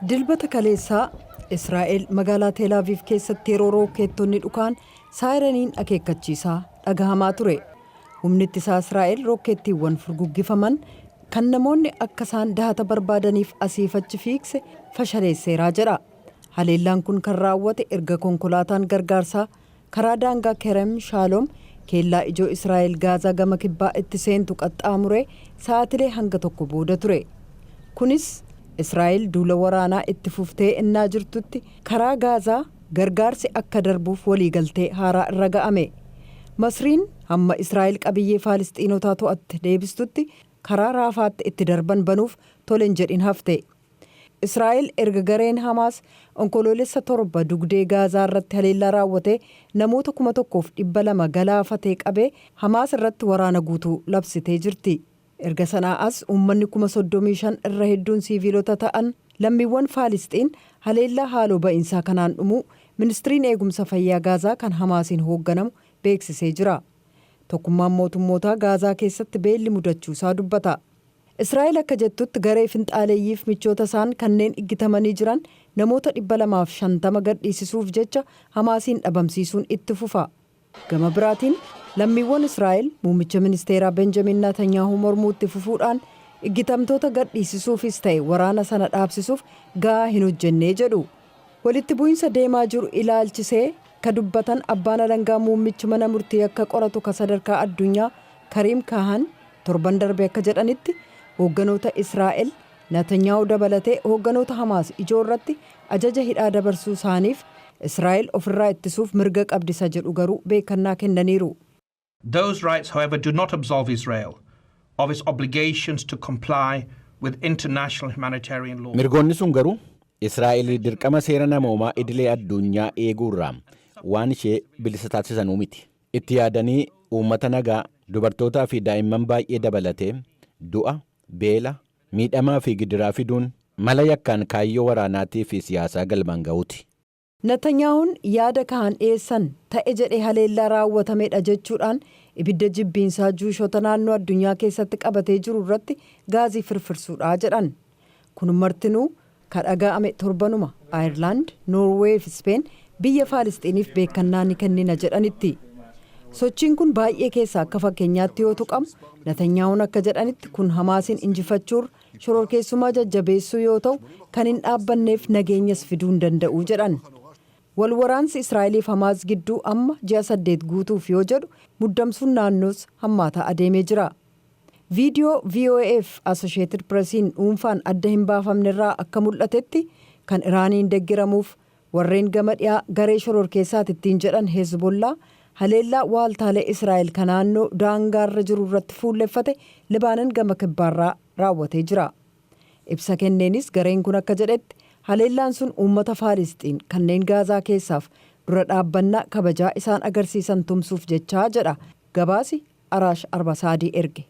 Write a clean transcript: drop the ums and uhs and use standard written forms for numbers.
Dilbata kaleessaa Israa'el magaalaa Teelaaviif keessatti yeroo rookeettonni dhukaan saayiraniin akeekkachiisaa dhagahamaa ture. Humni ittisaa Israa'el rookeettiiwwan furguggifaman kan namoonni akka isaan dahata barbaadaniif asiif achi fiigse fashaleesseeraa jedha. Haleellaan kun kan raawwate erga konkolaataan gargaarsaa karaa daangaa Kerem Shaaloom, keellaa ijoo Israa'el Gaazaa gama kibbaa itti seentu qaxxaamuree sa'aatilee hanga tokko booda ture. Kunis Israa'el duula waraanaa itti fuftee innaa jirtutti karaa Gaazaa gargaarsi akka darbuuf waliigaltee haaraa irra ga'ame. Masriin hamma Israa'el qabiyyee Faalistiinotaa to'atte deebistutti karaa Raafaatti itti darban banuuf tolen jedhin hafte. Israa'el erga gareen Hamaas Onkoloolessa 7 dugdee Gaazaa irratti haleellaa raawwatee namoota 1,200 galaafatee qabee Hamaas irratti waraana guutuu labsitee jirti. Erga sanaa as uummanni 35,000 irra hedduun siiviilota ta'an lammiiwwan Faalisxiin haleellaa haaloo ba'iinsaa kanaan dhumuu Ministiriin Eegumsa Fayyaa Gaazaa kan Hamaasiin hoogganamu beeksisee jira. Tokkummaan Mootummootaa Gaazaa keessatti beelli mudachuusaa dubbata. Israa'el akka jettutti garee finxaaleeyyiif michoota isaan kanneen iggitamanii jiran namoota 250 gadhiisisuuf jecha Hamaasiin dhabamsiisuun itti fufa. Gama biraatiin lammiiwwan Israa'el muummicha ministeeraa Benjamin Netanyaahuu mormuu itti fufuudhaan iggitamtoota gadhiisisuufis ta'e waraana sana dhaabsisuuf ga'aa hin hojjennee jedhu. Walitti bu'iinsa deemaa jiru ilaalchisee ka dubbatan abbaan alangaa muummichi mana murtii akka qoratu ka sadarkaa addunyaa Kariim Kahan torban darbe akka jedhanitti, hoogganoota Israa'el Netanyaahuu dabalatee hoogganoota Hamaas ijoo irratti ajaja hidhaa dabarsuu isaaniif Israa'el ofirraa ittisuuf mirga qabdi isa jedhu garuu beekannaa kennaniiru. Those rights, however, do not absolve Israel of its obligations to comply with international humanitarian law. Mirgoonni sun garuu Israa'el dirqama seera namoomaa idilee addunyaa eeguurraa waan ishee bilisa taasisanuu miti. Itti yaadanii uummata nagaa, dubartootaa fi daa'imman baay'ee dabalatee du'a, beela, miidhamaa fi gidiraa fiduun mala yakkaan kaayyoo waraanaatii fi siyaasaa galmaan ga'uuti. Netanyaahuun yaada Kahan dhiyeessan ta'e jedhee haleellaa raawwatamedha jechuudhaan ibidda jibbiinsaa Juushota naannoo addunyaa keessatti qabatee jiru irratti gaazii firfirsuudha jedhan. Kun martinuu ka dhaga'ame torbanuma Ayirlaand, Noorweey fi Speen biyya Faalistiiniif beekannaa ni kennina jedhanitti. Sochiin kun baay'ee keessaa akka fakkeenyaatti yoo tuqamu, Netanyaahuun akka jedhanitti kun Hamaasiin injifachuurra shororkeessummaa jajjabeessuu yoo ta'u kan hin dhaabbanneef nageenyas fiduu hin danda'u jedhan. Wal waraansi Israa'eliif Hamaas gidduu amma ji'a 8 guutuuf yoo jedhu, muddamsuun naannoos hammaataa adeemee jira. Viidiyoo VOAf Associated Pressiin dhuunfaan adda hin baafamnerraa akka mul'atetti, kan Iraaniin deggiramuuf warreen gama dhiyaa garee shororkeessaati ittiin jedhan Hezbollaa haleellaa waaltaalee Israa'el kan naannoo daangaarra jiru irratti fuulleffate Libaanan gama kibbaarraa raawwatee jira. Ibsa kenneenis gareen kun akka jedhetti haleellaan sun uummata Faalisxiin kanneen Gaazaa keessaaf dura dhaabbannaa kabajaa isaan agarsiisan tumsuuf jechaa jedha gabaasi Araash Arbasaadii erge.